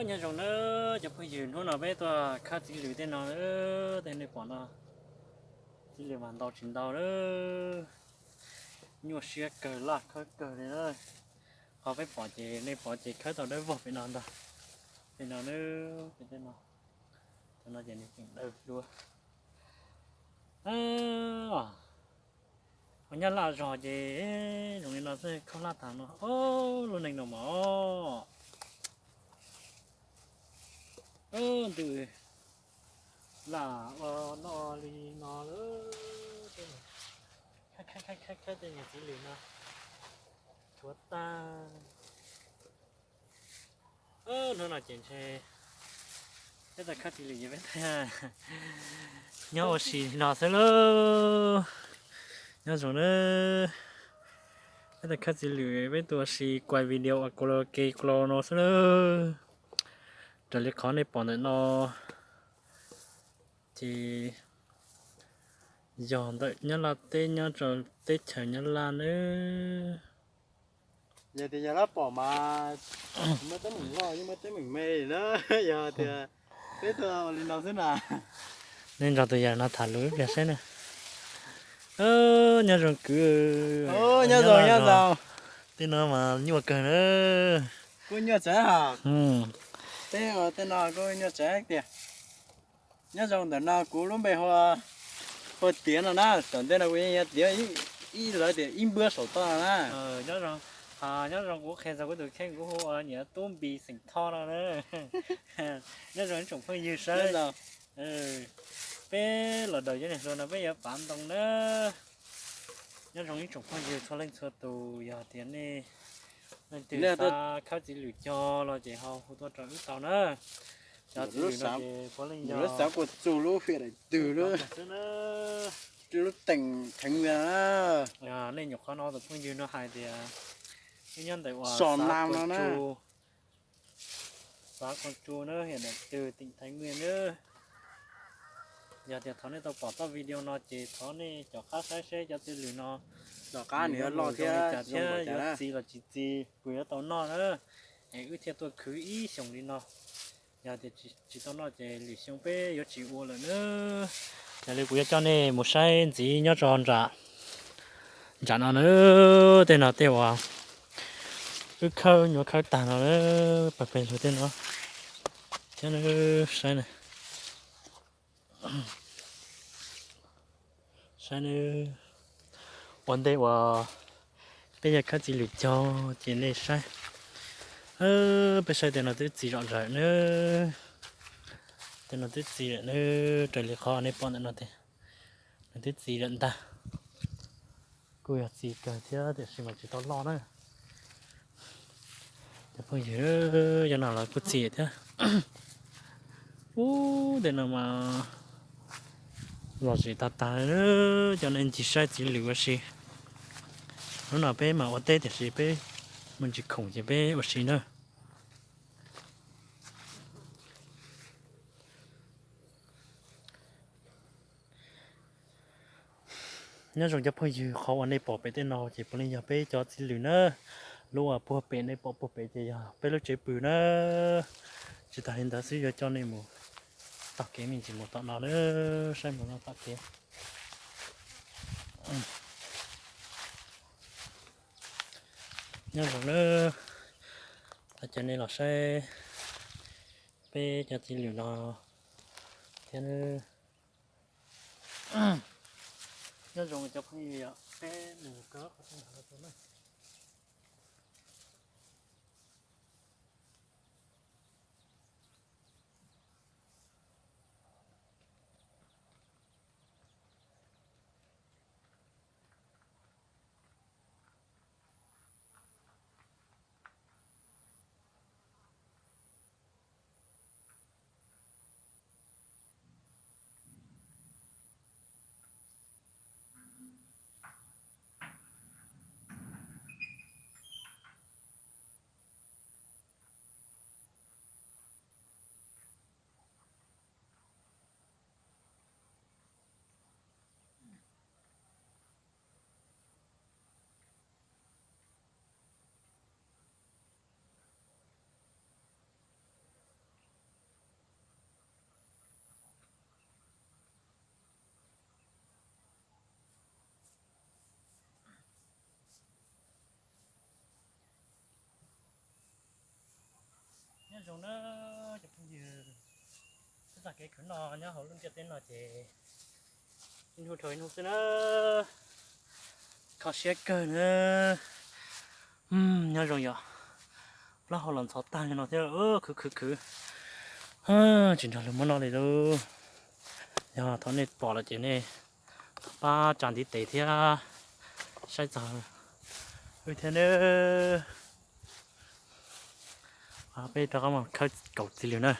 Nyob zoo na cov phooj ywg, hnub no peb tuaj khawb txiv lwm tej no, tej nej pom no, txiv lwm mas ntau tsis ntau lawm, nyuaj siab kawg, laj khawb kawg li na. Qhov peb pom ces nej pom ces khawb tau dawb vog pem no ntag, pem no na, pem tej no, cov no ces nws tseem dawb dua. Ho nyob laj zog ces zoo li no xwb, khaub hlab tag no, lub neej no mas ntws laj ua noj li no lawm. Khawb tej niag txiv lwm no tshuav tag. Hnub no ces ntshe peb tau khawb txiv lwm ces peb nyob ua si no xwb lauj. Nyob zoo na, peb tau khawb txiv lwm peb tuaj ua si kuaj video ua klo ke klo no xwb lauj. Raws li qhov nej pom ntawm no ces yog ntawm nyob laj teb nyob rau teb chaws nyob laj nawb. Yog tias yog lab pom mas muaj teeb meem loj yeej muaj teeb meem me na, yog tias peb tuaj ua li no xwb na. Nej nrog tus yawg no tham lus ib pliag saib na. Nyob zoo kwv. Nyob zoo, nyob zoo. Tej no mas nyuaj kawg na. Kuj nyuaj tsev ha. Tej no kuj nyuaj tsev tiag. Nyob zoo, ntawm no kuv lub npe hu ua Tiav no na, tom ntej no kuv yeej tiav ib lawv tias ib npuab saum toj no na. Nyob zoo, kuv qhia txog kuv tus kheej, kuv hu ua niam Tub Npis xeem Thoj no na. Nyob zoo ib tsoom phooj ywg saib. Peb los daws cov niag hlua no peb yuav pav ntoo na. Nyob zoo ib tsoom phooj ywg txhua leej txhua tus, yog tias nej leej twg xav khawb txiv lwm cog los ces ho hu tuaj rau wb tau na. Cov txiv lwm no ces puav leej yog lub xav kuas txug lub hiam daim twg lub, lub teem theev na. Nej nyuam qhuav hnov tus phooj ywg no hais tias wb nyob ntawm uas Xav Koos Tsu na, hiam daim twg teem theev na. Yog tias thov nej tau pom txoj video no ces thov nej caum qab saib seb cov txiv lwm no tom qab nws yuav loj thiab thiab yuav txi los tsis txi, puas yuav tau noj na. Es wb thiaj tuaj khwv ib xyoos li no. Yog tias tsis tau noj ces lwm xyoo peb yuav tsis ua lawm na. Yog li kuv yuav coj nej mus saib ntxiv nyob rau nram no na. Tej no tej uas wb khawb nyuam khawb tag no na, pawg peg lug tej no thiab na. Saib na, saib na, ua ntej uas peb yuav khawb txiv lwm cog ces nej saib. Peb saib tej no twb txi zom zaws na. Tej no twb txi lawm na, raws li qhov nej pom ntawm no ces nws twb txi lawm ntag. Kuj yog txi kawg thiab tiam sis mas tsis tau loj na. Cov phooj ywg, cov no los kuj txi thiab. Ub, tej no mas lom zem tag tag, cov nej ncig saib txiv lwm ua si. Hnub no peb mas ua teb tiam sis peb mus ntsis khoom ces peb ua si na. Nyob zoo cov phooj ywg, qhov uas nej pom pem tej no ces puav leej yog peb cov txiv lwm na. Lub uas puag pem nej pom puag pem ces yog peb lub tsev pw na. Tsis tas li ntawd xwb yuav coj nej mus taug kev me ntsis mus tom no na, saib mus no tom kev. Nyob zoo na, coj nej los saib peb cov txiv lwm no thiab. Nyob zoo cov phooj ywg, peb mus kawm qhov twg no rau na. Zoo na, cov phooj ywg, txoj kev khwv noj nyob hauv lub ntiaj teb no ces ib hnub dhau ib hnub xwb na, kho siab kawg na. Nyob zoo yom, plaub hau los ntxhov tag li no thiab, khwv khwv khwv, tsis nrog luag muab noj li lauj. Yog thaum nej pom lawm ces nej pab tsa ntiv tes thiab saib txog wb thiab nawb. Peb rov qab mus khawb kaum txiv lws na.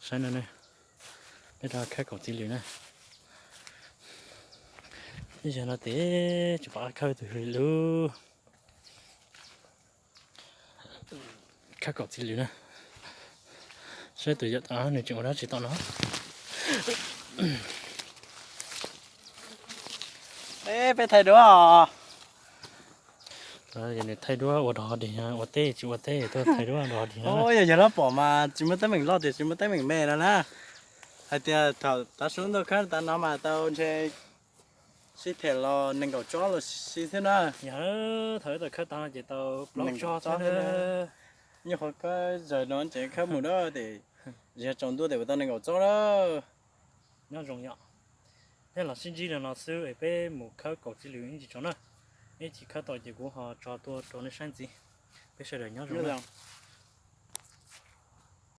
Saib no, peb rov qab khawb kaum txiv lws na. Ib zaug no ces tsis pom qab khawb tus hws lub, khawb kaum txiv lws na. Saib tus yawm tod nws tseem ua dab tsi tom no. Peb thaij duab os. Nws thaij duab ua dog dig, ua teb tsis ua teb, tuaj thaij duab dog dig no. Yog yawg laus pom mas tsis muaj teeb meem loj tias tsis muaj teeb meem me no na. Hais tias thaum tav su ntuj khawb tas no mas tau ntshe sib them los nees nkaum tsob los sis thiab na. Yog thaum ib tau khawb tas no ces tau plaub tsob thiab. Nyuaj qhuav khawb zaws no ces khawb mus dab tes, yog tsaus ntuj tes uas tau nees nkaum tsob lawm. Nyob zoo yom, nej los sib ntsib li no xwb es peb mus khawb kaum txiv lws ib ntsis tso na. Ib chim khawb tau ces kuv ho tso tuaj rau nej saib ntxiv. Peb sawv daws nyob zoo.